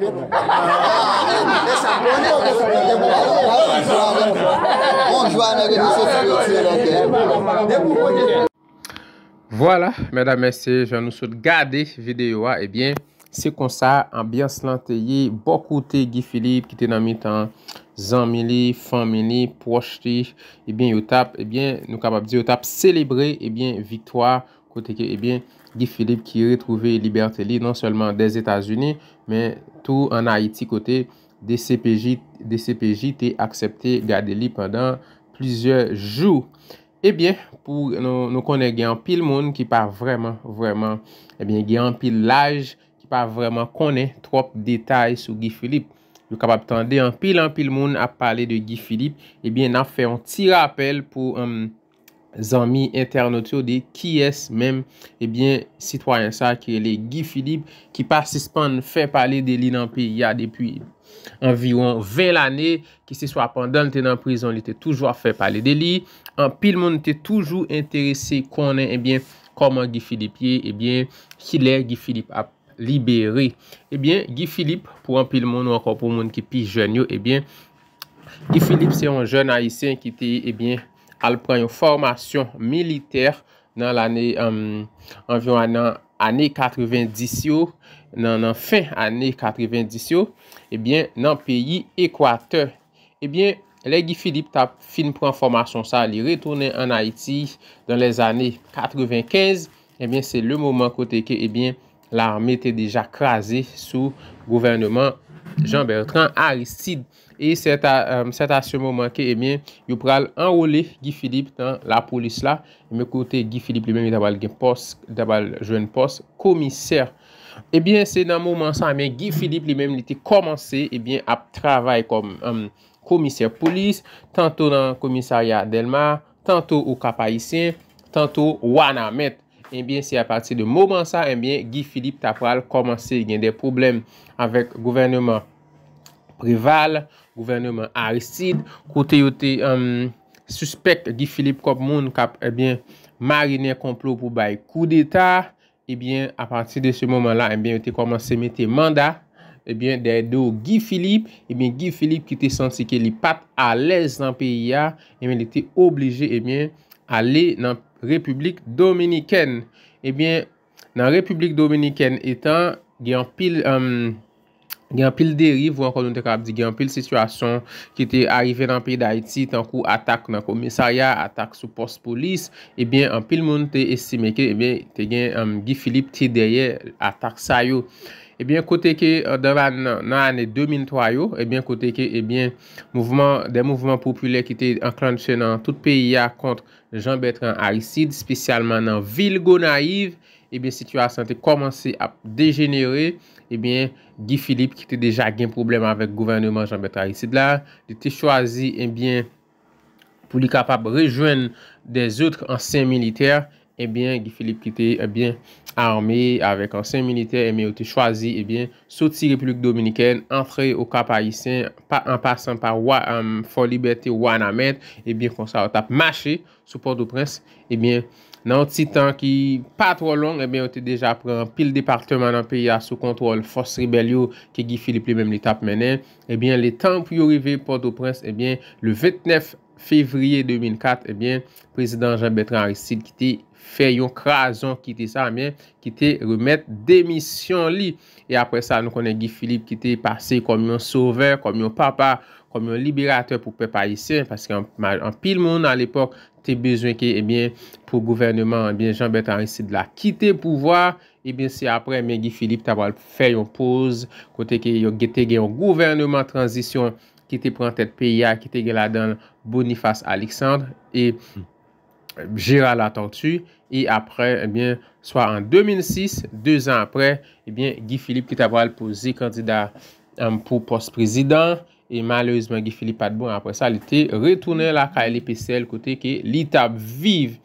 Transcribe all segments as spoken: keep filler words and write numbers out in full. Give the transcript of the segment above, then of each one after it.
Bonjwa, nèg yo soti yo tire nan kè. Vwala, medam, mesye, jan nou sot gade videyo a, ebyen, se konsa anbyans lan te ye bò kote Guy Philippe ki te nan mitan zanmi li, fanmi li, pwòch li, ebyen, yo t ap, ebyen, nou kapab di yo t ap selebre, ebyen, viktwa, kote ke, ebyen, Guy Philippe ki retwouve libète li non sèlman Dèzetazini, men tou ann Ayiti kote D C P J, D C P J te aksepte gade li pandan plizyè jou. Ebyen, pou nou, nou konnen gen anpil moun ki pa vrèman, vrèman, ebyen, gen anpil laj ki pa vrèman konnen twòp detay sou Guy Philippe. Yo kapab tande anpil, anpil moun ap pale de Guy Philippe. Ebyen, n ap fè yon ti rapèl pou, em, zanmi entènot yo de kiyès menm, ebyen, sitwayen sa ki rele Guy Philippe, ki pa sispann fè pale de li nan peyi a depi anviwon ven lane, ki se swa pandan l te nan prizon, li te toujou ap fè pale de li. Anpil moun te toujou enterese konnen, ebyen, kòman Guy Philippe ye, ebyen, kilè Guy Philippe ap libere. Ebyen, Guy Philippe, pou anpil moun ou ankò pou moun ki pi jèn yo, ebyen, Guy Philippe se yon jèn ayisyen ki te, ebyen, al pran yon fòmasyon militè nan lane, anviwon nan ane katrevendis yo, nan, nan fen ane katrevendis yo, ebyen, nan peyi Ekwatè. Ebyen, lè Guy Philippe t ap fin pran fòmasyon sa, li retounen ann Ayiti dan lèzane katrevenkenz, ebyen, se le moman kote ke, ebyen, lame te deja kraze sou gouvèneman Jean Bertrand Aristide. E c'est à, euh, c'est à ce moment ke, ebyen, yo pral anwole Guy Philippe nan lapolis la. Ebyen, kote Guy Philippe li menm, li ta pral gen pòs, li ta pral jwenn pòs komisè. Ebyen, se nan moman sa, ebyen, Guy Philippe li menm, li te kòmanse, ebyen, ap travay kòm, um, komisè polis, tanto nan komisarya Dèlma, tanto Okap Ayisyen, tanto Wanament. Ebyen, se apati de moman sa, ebyen, Guy Philippe ta pral kòmanse gen de pwoblèm avèk gouvèneman Preval, gouvèneman Aristide, kote yo te, um, sispèk Guy Philippe kòm moun k ap, ebyen, marinen konplo pou bay koudeta. Ebyen, apati de se moman la, ebyen, yo te kòmanse mete manda, ebyen, dèyè do Guy Philippe. Ebyen, Guy Philippe ki te santi ke li pa t alèz nan peyi a, ebyen, li te oblije, ebyen, ale nan Repiblik Dominikèn. Ebyen, nan Repiblik Dominikèn etan, gen anpil, um, gen anpil deriv, ou ankò nou te kapab di, gen anpil sitiyasyon ki te arive nan peyi Dayiti, tankou atak nan komisarya, atak sou pòs polis, ebyen, anpil moun te estime ke, ebyen, te gen, um, Guy Philippe te dèyè atak sa yo. Ebyen, kote ke, uh, dan la, nan, nan ane de mil twa yo, ebyen, kote ke, ebyen, mouvman, de mouvman popilè ki te anklanche nan tout peyi a kont Jean Bertrand Aristide, espesyalman nan vil Gonayiv, ebyen, sitiyasyon te kòmanse ap dejenere. Ebyen, Guy Philippe, ki te deja gen pwoblèm avèk gouvèneman Jean Bertrand Aristide la, li te chwazi, ebyen, pou li kapab rejwenn dèzòt ansyen militè, ebyen, Guy Philippe ki te, ebyen, ame avèk ansyen militè, ebyen, yo te chwazi, ebyen, soti Repiblik Dominikèn, antre Okap Ayisyen, pa, an pasan pa Wa-, um, Fò Libète, Wanament, ebyen, konsa, yo t ap mache sou Pòtoprens, ebyen, nan yon ti tan ki pa twò long, ebyen, yo te deja pran anpil depatman nan peyi a sou kontwòl fòs rebèl yo ke Guy Philippe li menm li t ap mennen. Ebyen, letan pou yo rive Pòtoprens, ebyen, le vennèf fevriye de mil kat, ebyen, prezidan Jean Bertrand Aristide ki te fè yon krazon kite sa, ebyen, ki te remèt demisyon li. E apre sa, nou konnen Guy Philippe ki te pase kòm yon sovè, kòm yon papa, kòm yon liberatè pou pèp ayisyen, paske an-, ma-, anpil moun alepòk te bezwen ke, ebyen, pou gouvèneman, ebyen, Jean Bertrand Aristide la kite pouvwa, ebyen, se apre, ebyen, Guy Philippe ta pral fè yon poz, kote ke yo te gen yon gouvèneman tranzisyon ki te pran tèt peyi a, ki te gen ladan Boniface Alexandre e Gérard Latortue, e apre, ebyen, swa an de mil sis, de zan apre, ebyen, Guy Philippe ki ta pral poze kandida, em, pou pòs prezidan, e malerezman, Guy Philippe pa t bon. Apre sa, li te retounen lakay li, P C L, kote ke li t ap viv.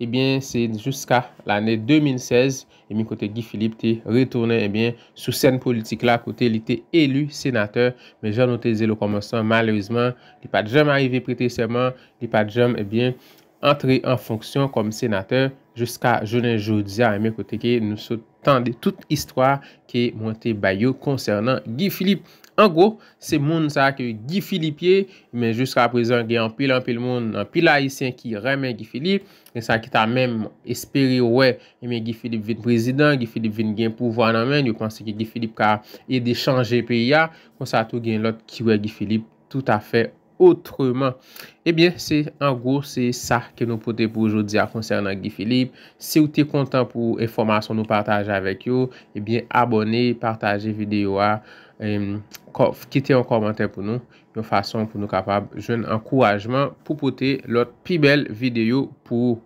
Ebyen, se jiska lane de mil sèz, ebyen, kote Guy Philippe te retounen, ebyen, sou sèn politik la, kote li te eli senatè. Men jan nou te di l okòmansman, malerezman, li pa t janm arive prete sèman, li pa t janm, ebyen, antre an fonksyon kòm senatè jiska jounen jodi a, ebyen, kote ke nou sot tande tout istwa ke mwen te bay yo konsènan Guy Philippe. An gwo, se moun sa ke Guy Philippe ye, men jiska prezan gen anpil, anpil moun, anpil Ayisyen ki renmen Guy Philippe, gen sa ki ta menm espere wè, ebyen, Guy Philippe vin prezidan, Guy Philippe vin gen pouvwa nan men, yo panse ke Guy Philippe ka ede chanje peyi a, konsa tou gen lòt ki wè Guy Philippe toutafè otreman. Ebyen, se, an gwo, se sa ke nou pote pou jodi a konsènan Guy Philippe. Si w te kontan pou enfòmasyon nou pataje avèk yo, ebyen, abòne, pataje videyo a, em, kò-, kite yon kòmantè pou nou, yon fason pou nou kapab jwenn ankourajman pou pote lòt pi bèl videyo pou ou.